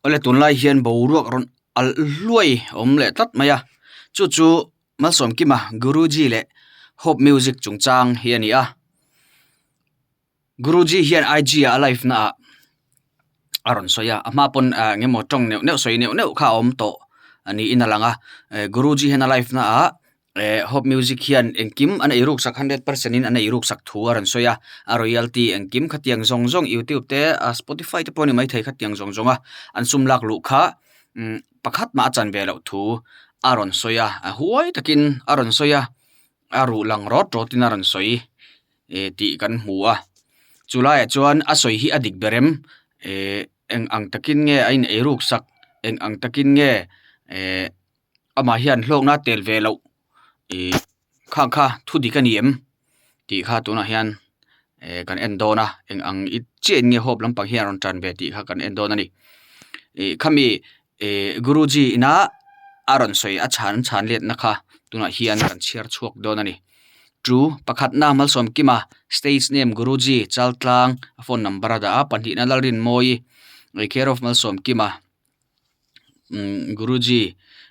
Awle tunlai hian boruak rawn alh hluai a awm leh tlat mai a chu chu Malsawmkima Guruji leh Hope Music chungchang hi a ni a Guruji hian IG ah a live na ah a rawn sawi a a hma pawn ah eng emaw tawng neuh neuh sawi neuh neuh kha a awm tawh niin a lang a Guruji hian a live na ah Eh Hope Music hian engkim an ei ruk sak hundred percent in an ei ruk sak thu a rawn sawi a, a royalty engkim khatiang zawng zawng youtube te ah spotify te pawh a ni maithei khatiang zawng zawng a an sum lak luh kha umm pakhat mah a chan ve loh thu a rawn sawi a, a huai takin a rawn sawi a, a ruh lang rawt rawt in a rawn sawi eh tih kan hmu a, chu laiah chuan a sawi hi a dik ber em eh eng ang takin nge a in ei ruk sak eng ang takin nge eh. amah hian hlawkna tel ve loh ih khang kha thu dik a ni em tih kha tunah hian eh kan en dawn a eng ang i chiah in nge hope lampang hian a rawn tan ve tih kha kan en dawn a ni ih khami eh guruji ina a rawn sawi a chhan chhan let na kha tunah hian kan chhiar chhuak dawn a ni chu pakhatna Malsawmkima stage name guruji Chaltlang a phone number a dah a pahnihna Lalrinmawii care of Malsawmkima. Umm guruji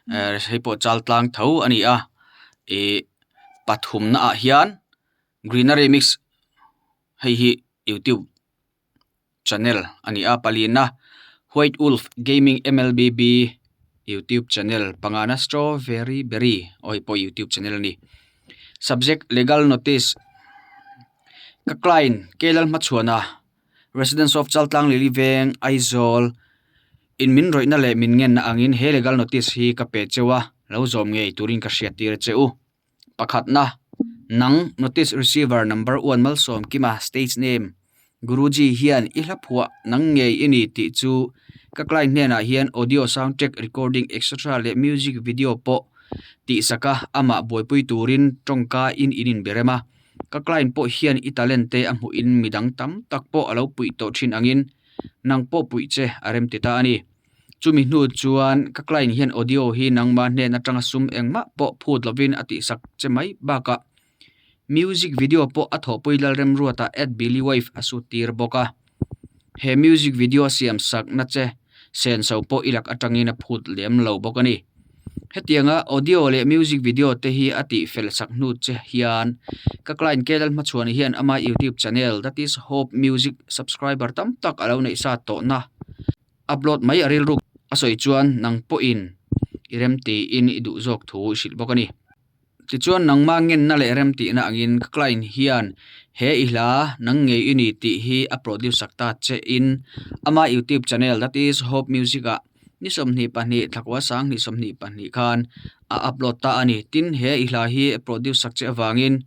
eh hei pawh chal tlang tho a ni a ih pathumna ah hian greenery mix hei hi youtube channel a ni a palina white wolf gaming M L B B youtube channel pangana strawberry berry aw hei pawh youtube channel a ni subject legal notice ka client K Lalhmachhuana. Residents of Chaltlang Lily Veng, Aizawl in min rawihna leh min ngenna angin he legal notice hi ka pe cheu a, lo zawm ngei turin ka hriat tir che u. Pakhatna, nang notice receiver number uan Malsawmkima stage name Guruji hian i hla phuah nang ngei i ni tih chu ka client hnenah hian audio sound track recording etc leh music video pawh tihsak a amah buaipui turin tawngka in in inberem a. Ka client pawh hian i talent te a hmuhin midang tam tak pawh a lo puih tawh thin angin nang pawh puih che a rem ti ta a ni. Chumi hnu chuan ka client hian audio hi nangmah hnen atanga sum engmah pawh phut lovin a tihsak che mai bakah music video pawh a thawhpui Lalremruata at Billy Wave a sut tir bawk a. He music video a siam sakna che senso pawh i lak atangin a phut lem lo bawk a ni. Hetianga audio leh music video te hi a tih fel sak hnu che hian ka client K Lalhmachhuani hian ama youtube channel that is Hope Music subscriber tam tak a lo neih sa tawhna upload mai a rilru a sawi chuan nang pawhin i remtiin i duh zawk thu i hrilh bawk a ni. Tichuan nangmah ngenna leh remtihna angin ka client hian he i hla nang ngei i ni tih hi a produce sak ta che in ama youtube channel that is Hope Music ah ni 22 thlakua 2022 khan a upload ta a ni. Tin he i hla hi a produce sak che avangin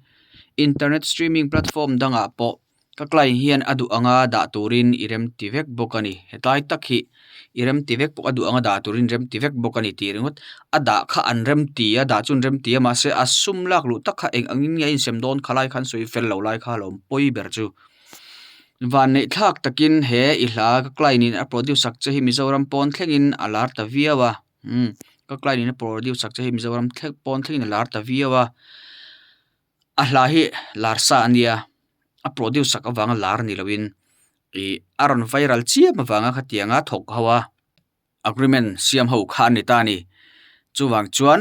internet streaming platform dangah pawh Ka client hian a duh anga dah turin i rem ti vek bawk a ni. Hetlai tak hi i rem ti vek bawk a duh anga dah turin rem ti vek bawk a ni tih ringawt. A dah kha an rem ti a, dah chu an rem ti a mahse a sum lak luh tak kha eng angin nge a insem dawn kha lai khan sawi fel lo lai kha a lo pawi ber chu. Vanneih thlak takin he i hla ka client in a produce sak che hi Mizoram pawn thlengin a lar ta viau a. Umm ka client in a produce sak che hi Mizoram thleng pawn thlengin a lar ta viau a. A hla hi lar sa a nia a produce sak avanga lar ni loin ih a rawn viral chiam avanga khatianga thawk ho a agreement siam ho kha a ni ta a ni chuvang chuan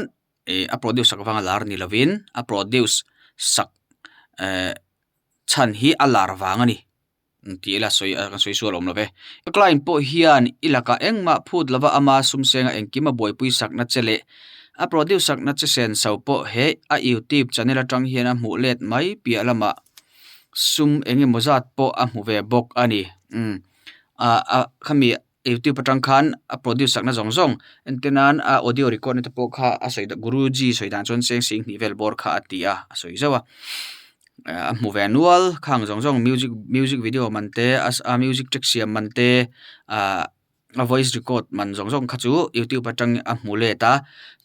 ih a produce sak avanga lar ni loin a produce sak eh chhan hi a lar vang a ni. Tih ila sawi a kan sawi sual awm lo ve. Ka client pawh hian i lakah engmah phut lova ama sum senga engkim a buaipui sakna che leh a produce sakna che senso pawh he a youtube channel atang hian a hmuh let mai piah lamah sum eng emaw zat pawh a hmu ve bawk a ni. Umm ah a khami youtube atang khan a produce sakna zawng zawng entir nan a audio record na te pawh kha a sawi guruji sawi dan chuan cheng sing hnih vel bawr kha a ti a a sawi zauh a a hmu ve nual khang zawng zawng music music video man te a music track siam man te ahh a voice record man zawng zawng kha chu youtube atang a hmu let a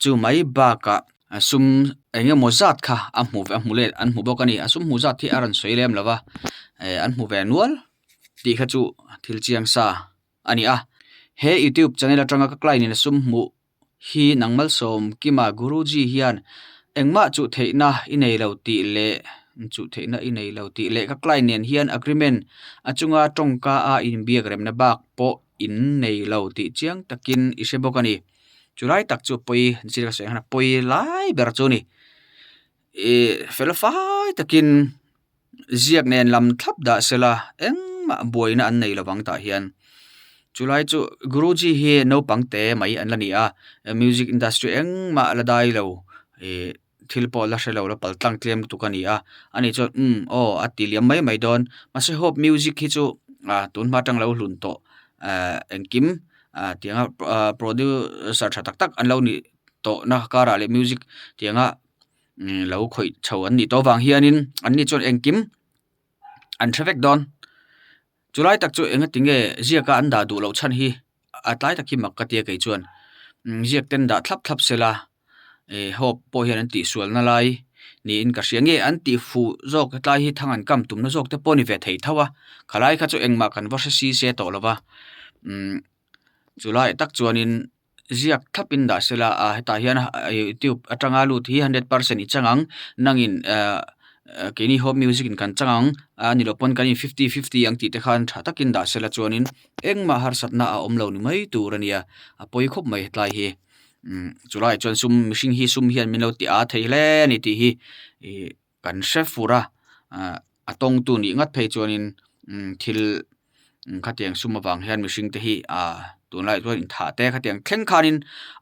chu mai bakah a sum eng emaw zat kha a hmu a hmu let an hmu bawk a ni a sum hmuh zat hi a rawn sawi lem lo va eh an hmu ve nual. Tih kha chu thil chiang sa a ni a. He youtube channel atanga ka client in a sum hmuh hi nang Malsawm Kima Guruji hian engmah chuh theihna i nei lo tih leh chuh theihna i nei lo tih leh ka client nen hian agreement a chunga tawngka a inbiak remna bak pawh. in nei lo tih chiang takin i hre bawk a ni. Chulai tak chu pawi zir ka sawi ang hian a pawi lai ber chu a ni. Ih fel fai takin ziak nen lam thlap dah se la engmah buaina an nei lovang tah hian. Chulai chu Guruji hi naupang te mai an la ni a, music industry engmah la dai lo ih thil pawh la hre lo la pal tlang tlem lutuk a ni a, ani chuan umm aw a ti liam mai mai dawn. Mahse hope music hi chu ah tun hma atang lo hlun tawh ah engkim ah tianga ah producer tha tak tak an lo nih tawhna karah leh music tianga lo khawih chho an nih tawh avang hianin anni chuan engkim an hre vek dawn. Chulai tak chu engati nge ziaka an dah duh loh chhan hi a tlai tak hi mak ka tia kei chuan ziak ten dah thlap thlap sela ih hope pawh hian an tihsualna lai niin ka hria nge an tih fuh zawk hetlai hi thang an kam tumna zawk te pawh a ni ve thei tho a khalai kha chu engmah kan va hre si se tawh lo va umm chulai tak chuanin. Ziak thlapin dah sela a hetah hian youtube atanga lut hi hundred percent i chang ang nangin ehh keini hope music in kan chang ang a ni loh pawn kan in fifty fifty ang tih te khan tha takin dah sela chuanin engmah harsatna a awm lo ni mai tur a nia a pawi khawp mai hetlai hi umm chulaiah chuan sum mihring hi sum hian min lo ti a thei hle a ni tih hi ih kan hre fur a ah a tawngtu nih ngat phei chuanin umm thil khatiang sum avang hian mihring te hi ah tunlaiah chuan inthah te khatiang thleng khanin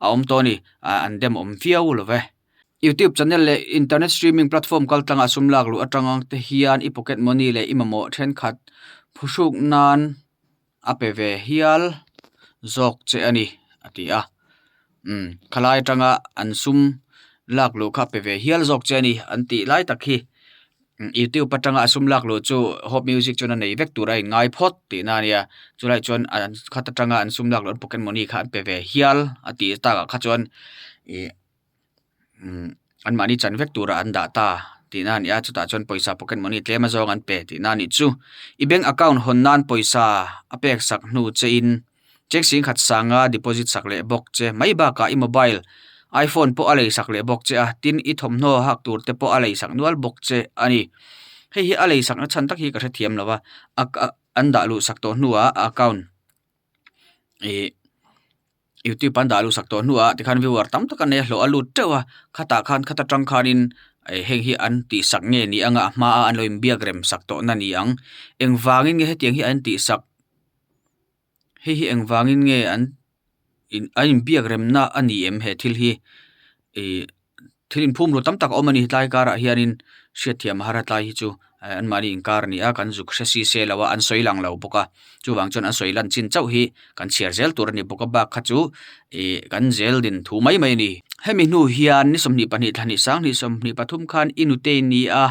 a awm tawh a ni ah an dem awm viau lo ve. Youtube channel leh internet streaming platform kal tlangah sum lak luh atang te hian i pocket money leh i mamawh thenkhat phuhruk nan a pe ve hial zawk che a ni a ti a umm khalai atanga an sum lak luh kha a pe ve hial zawk che a ni an tih lai tak hi youtube atanga a sum lak luh chu hope music chuan a nei vek tur a inngai phawt tihna a nia chulai chuan an khat atanga an sum lak luh an pocket money kha an pe ve hial a tih takah kha chuan ih. Umm anmahni chan vek turah an dah ta tihna a ni a chutah chuan pawisa pocket money tlem a zawng an pe tihna a nih chu i bank account hawn nan pawisa a pek sak hnu che in check sing khat sanga deposit sak leh bawk che mai bakah i mobile iphone pawh a lei sak leh bawk che a tin i thawmhnaw hak tur te pawh a lei sak nual bawk che a ni hei hi a lei sak na chhan tak hi ka hrethiam lo va a an dah luh sak tawh hnuah a account ih. Youtube an dah luh sak tawh hnuah tikhan viewer tam tak a nei a hlawh a lut teuh a khatah khan khata tang khanin eh heng hi an tih sak nge ni anga a hma a an lo inbiak rem sak tawh na ni ang engvangin nge hetiang hi an tih sak hei hi engvangin nge an in an inbiak rem na a ni em he thil hi ih. Thil inphum ru tam tak a awm a ni tlai karah hianin hriatthiam a har a tlai hi chu anmahni inkar a ni a kan zuk hre si se lo a an sawi lang lo bawk a chuvang chuan an sawi lan chin chauh hi kan chhiar zel tur a ni bawk a bak kha chu ih kan zel din thu mai mai a ni. Hemi hnu hian ni 22 thla hnih sang hnih 23 khan i nutei ni a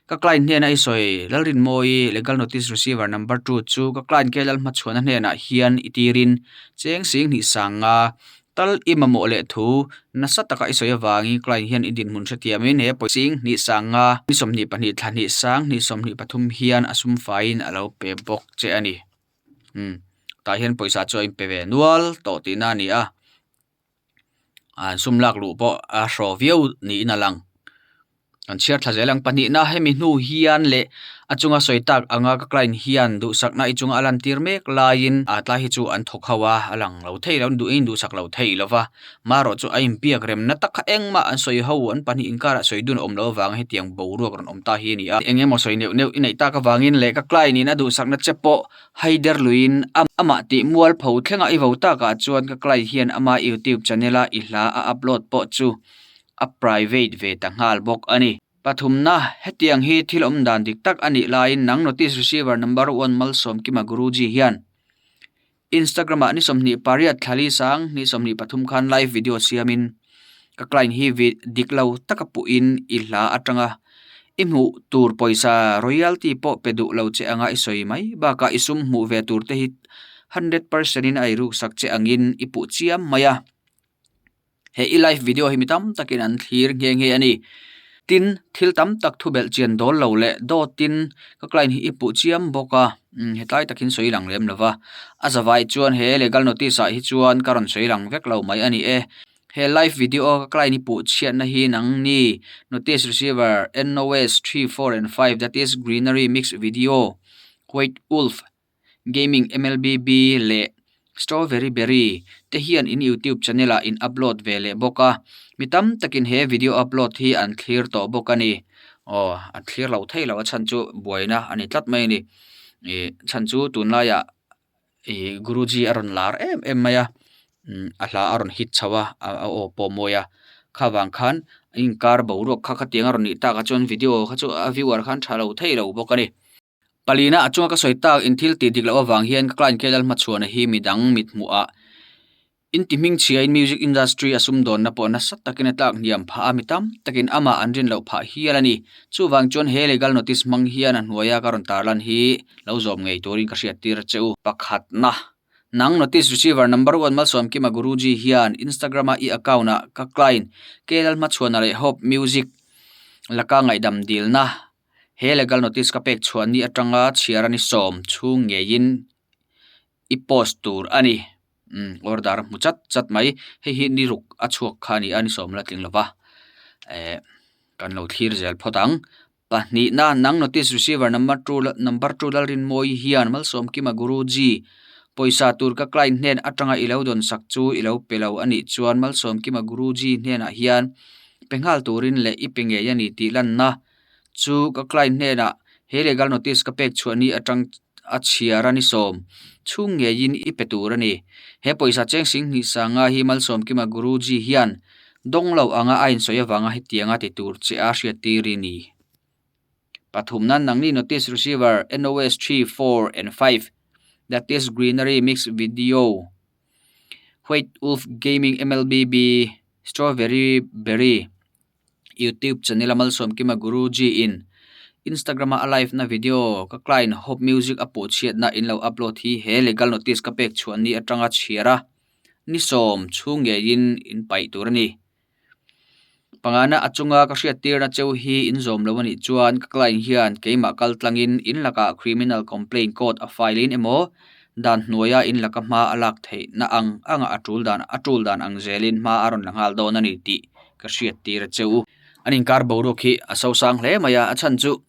ka client hnena i sawi Lalrinmawii legal notice receiver number two chu ka client ke Lalhmachhuana hnenah hian i tirin cheng sing hnih sanga Tal i mamawh leh thu nasa taka i sawi avangin client hian i dinhmun hrethiamin he pawisa sing hnih sang nga ni 22 thla hnih sang hnih 23 hian a sum faiin a lo pe bawk che a ni. Umm tah hian pawisa chu a inpe ve nual tawh tihna a ni a, an sum lak luh pawh a hraw viau niin a lang. Kan chhiar thla zel ang pahnihna hemi hnu hian leh a chunga sawi tak anga ka client hian duhsakna i chunga a lantir mek laiin a tlai hi chu an thawk ho a, a lang lo thei lo duhin duhsak lo thei lo va, marawh chu a inbiak remna tak kha engmah an sawi ho an pahnih inkarah sawi dun a awm loh avangin hetiang boruak rawn awm ta hi a ni a. Eng emaw sawi neuh neuh i neih tak avangin leh ka client in a duhsakna che pawh haider luiin amah tih mualpho thlenga i vo takah chuan ka client hian ama youtube channel a i hla a upload pawh chu a private ve ta nghal bawk a ni. Pathumna, hetiang hi thil awm dan dik tak a nih laiin nang notice receiver number one Malsawmkima Guruji hian Instagram ah ni 28 thlali sang ni 23 khan live video siamin ka client hi dik lo taka puhin i hla atanga i hmuh tur pawisa royalty pawh pe duh lo che anga i sawi mai bakah i sum hmuh ve tur te hi 100% in a eiruksak che angin i puh chiam mai a. He i live video hi mi tam takin an thlir nghe nghe a ni. Tin, thil tam tak thu belh chian dawl lo leh dawtin ka client hi i puh chiam bawk a, umm hetlai takin sawi lang lem lo va. A zavai chuan he legal notice ah hi chuan ka rawn sawi lang vek lo mai a ni e. He live video a ka client i puh chhiatna hi nang ni notice receiver NOS 3, 4 and 5 that is greenery mix video, white wolf gaming MLBB leh. Strawberry Berry, te hian in YouTube channel ah in upload ve leh bawk a, mi tam takin he video upload hi an thlir tawh bawk a ni. Aw, an thlir lo thei lo a chhan chu buaina a ni tlat mai a ni. Ih chhan chu tunlaiah ih Guruji a rawn lar em em mai a, umm a hla a rawn hit chho a, a aw pawh a mawi a, kha vang khan a inkar boruak kha khatiang a rawn nih takah chuan video kha chu a viewer khan tha lo thei lo bawk a ni. Palina a chunga ka sawi tak in thil tih dik loh avang hian ka client K Lalhmachhuana hi midang mithmuh ah in ti hmingchhia in music industry a sumdawnna pawh nasa takin a tlak hniam phah a, mi tam takin amah an rin loh phah hial a ni. Chuvang chuan he legal notice hmang hian a hnuaia ka rawn tarlan hi lo zawm ngei turin ka hriattir che u. Pakhatna, Nang notice receiver number one Malsawmkima Guruji hian Instagram-a i account-ah ka client K Lalhmachhuana leh Hope Music laka ngaihdam dilna He legal notice ka pek chhuah ni atanga chhiar a ni sawm chhung ngeiin i post tur a ni. Umm order a hmu chat chat mai. Hei hi ni ruk a chhuak kha a ni a, ni sawm la tling lova. Eh kan lo thlir zel phawt ang. Pahnihna, nang notice receiver number two number two Lalrinmawii hian Malsawmkima Guruji pawisa tur ka client hnen atanga i lo dawn sak chu i lo pe lo a nih chuan Malsawmkima Guruji hnenah hian pe nghal turin leh i pe ngei a ni tih lanna Chu ka client hnenah he legal notice ka pek chhuah ni atang a chhiar a ni sawm chhung ngeiin i pe tur a ni. He pawisa cheng sing hnih sanga hi Malsawmkima Guruji hian dawng lo anga a insawi avanga hetianga ti tur che a hriattir i ni. Pathumna nangni notice receiver NOS 3, 4 and 5 that is greenery mix video White Wolf Gaming MLBB Strawberry Berry YouTube channel a Malsawmkima Guruji in Instagram a a live na video ka client Hope Music a puh chhiatna in lo upload hi he legal notice ka pek chhuah ni atanga chhiar a ni sawm chhung ngeiin in paih tur a ni. Pangana a chunga ka hriat tirna cheu hi in zawm lo a nih chuan ka client hian keimah kal tlangin in lakah criminal complaint court a file in emaw dan hnuaia in laka hma a lak theihna ang anga a tul dan a tul dan ang zelin hma a rawn la nghal dawn a ni tih ka hriat tir a che u. An inkar boruak hi a sosang hle mai a, a chhan chu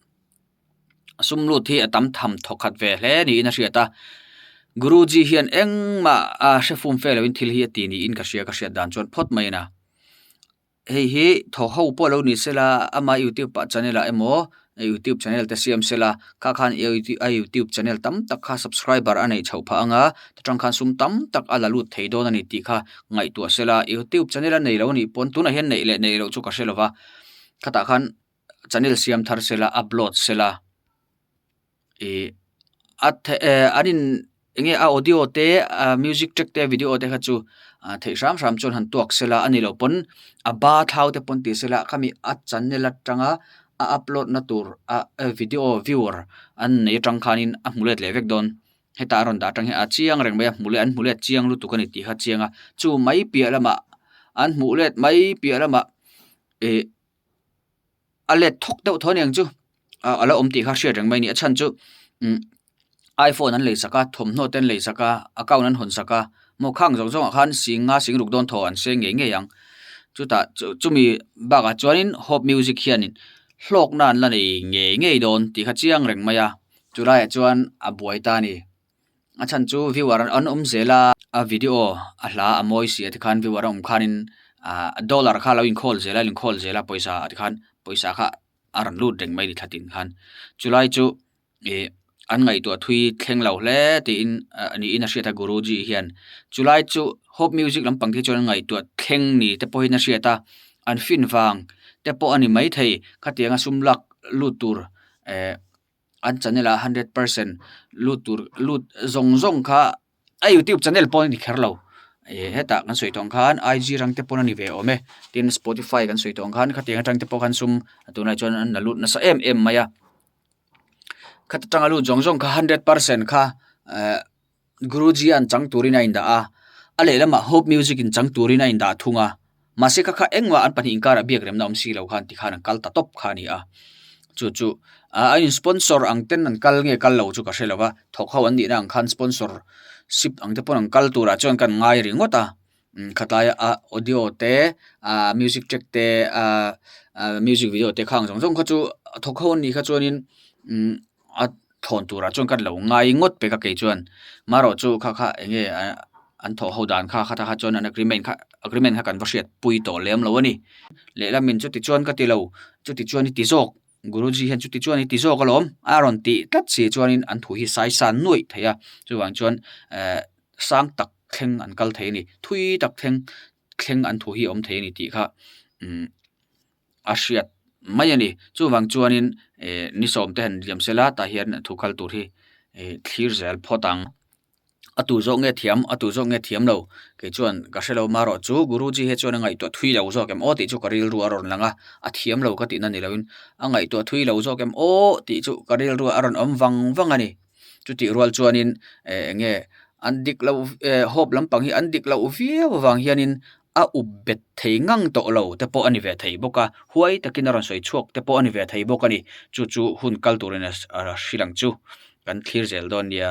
sum lut hi a tam tham thawk khat ve hle niin a hriat a. Guruji hian engmah a hre fum fe loin thil hi a ti niin ka hria ka hriat dan chuan phawt mai a na. Hei hi thaw ho pawh lo ni sela ama youtube ah channel ah emaw youtube channel te siam sela kha khan a youtube channel tam tak kha subscriber a neih chhoh phah anga atang khan sum tam tak a la lut thei dawn a ni tih kha ngaihtuah sela youtube channel a nei lo a nih pawn tunah hian neih leh neih loh chu ka hre lo va khatah khan channel siam thar sela upload sela. Ih a the an in eng nge a audio te ah music track te video te kha chu ah theih hram hram chuan han tuak se la a ni loh pawn a ba thlau te pawn ti se la khami a channel atanga a upload na tur ah video viewer an nei atang khanin a hmu let leh vek dawn hetah a rawn dah atang hian a chiang reng mai a hmu leh an hmu let chiang lutuk a ni tih kha a chiang a chu mai piah lamah an hmuh let mai piah lamah ih. A let thawk deuh tho aniang chu ah a lo awm tih kha hriat reng mai a ni a chhan chu umm iphone an lei sak a thawmhnaw te an lei sak a account an hawn sak a maw khang zawng zawng ah khan sing nga sing ruk dawn thaw an seng ngei ngei ang chutah chu chumi bakah chuanin hope music hianin hlawkna an la nei ngei ngei dawn tih kha chiang reng mai a chulaiah chuan a buai ta a ni. A chhan chu viewer an awm zel a, a video a hla a mawi si a tikhan viewer a awm khanin ah dollar kha a lo inkhawl zel a inkhawl zel a pawisa ah tikhan pawisa kha a rawn lut reng mai a ni thla tin khan chulai chu ih an ngaihtuah thui thleng lo hle tiin ah niin a hriat a guruji hian chulai chu hope music lampang te chuan an ngaihtuah thleng ni te pawhin a hriat a an fin vang te pawh a ni maithei khatianga sum lak lut tur eh. An channel ah 100% lut tur lut zawng zawng kha a youtube channel pawh a ni kher lo ih hetah kan sawi tawh ang khan IG rang te pawn a ni ve awm e tin spotify kan sawi tawh ang khan khatiang atang te pawh khan sum tunlai chuan an la lut nasa em em mai a khata tanga lut zawng zawng kha 100% kha eh Guruji an chang turin a indah a, a lehlamah Hope Music in chang turin a indah thung a, mahse kha kha engmah an pahnih inkarah biak remna awm si lo khan tikhan an kal ta tawp kha a ni a, chu chu a in sponsor ang ten an kal nge kal lo chu ka hre lo va, thawk ho an nihna ang khan sponsor ship ang te pawn an kal turah chuan kan ngai ringawt a, khatlaia a audio te ah music track te ah music video te khang zawng zawng kha chu thawk ho an nih kha chuanin a thawn turah chuan ka lo ngai ngawt pek a kei chuan marawh chu kha kha eng nge. An thawh ho dan kha khatah kha chuan an agreement kha agreement kha kan va hriat pui tawh lem lo a ni. Lehlamin chuti chuan ka ti lo, chuti chuan i ti zawk, Guruji hian chuti chuan i ti zawk alawm a rawn tih tlat si chuanin an thu hi sai san nuaih thei a, chuvang chuan eh sang tak thleng an kal thei a ni, thui tak thleng thleng an thu hi a awm thei a ni tih kha umm a hriat mai a ni. Chuvang chuanin eh ni sawm te han liam sela tah hian thu kal tur hi eh thlir zel phawt ang. A tu zawk nge thiam, a tu zawk nge thiam lo kei chuan ka hre lo marawh chu Guruji hi chuan a ngaihtuah thui lo zawk em aw tih chu ka rilru a rawn lang a, a thiam lo ka tihna ni loin a ngaihtuah thui lo zawk em aw tih chu ka rilru a rawn awm vang vang a ni. Chutih rual chuanin eh eng nge an dik loh eh hope lampang hi an dik loh viau avang hianin a up bet thei ngang tawh lo te pawh a ni ve thei bawk a, huai takin a rawn sawi chhuak te pawh a ni ve thei bawk a ni. Chu chu hun kal turin a hrilh ang chu kan thlir zel dawn nia.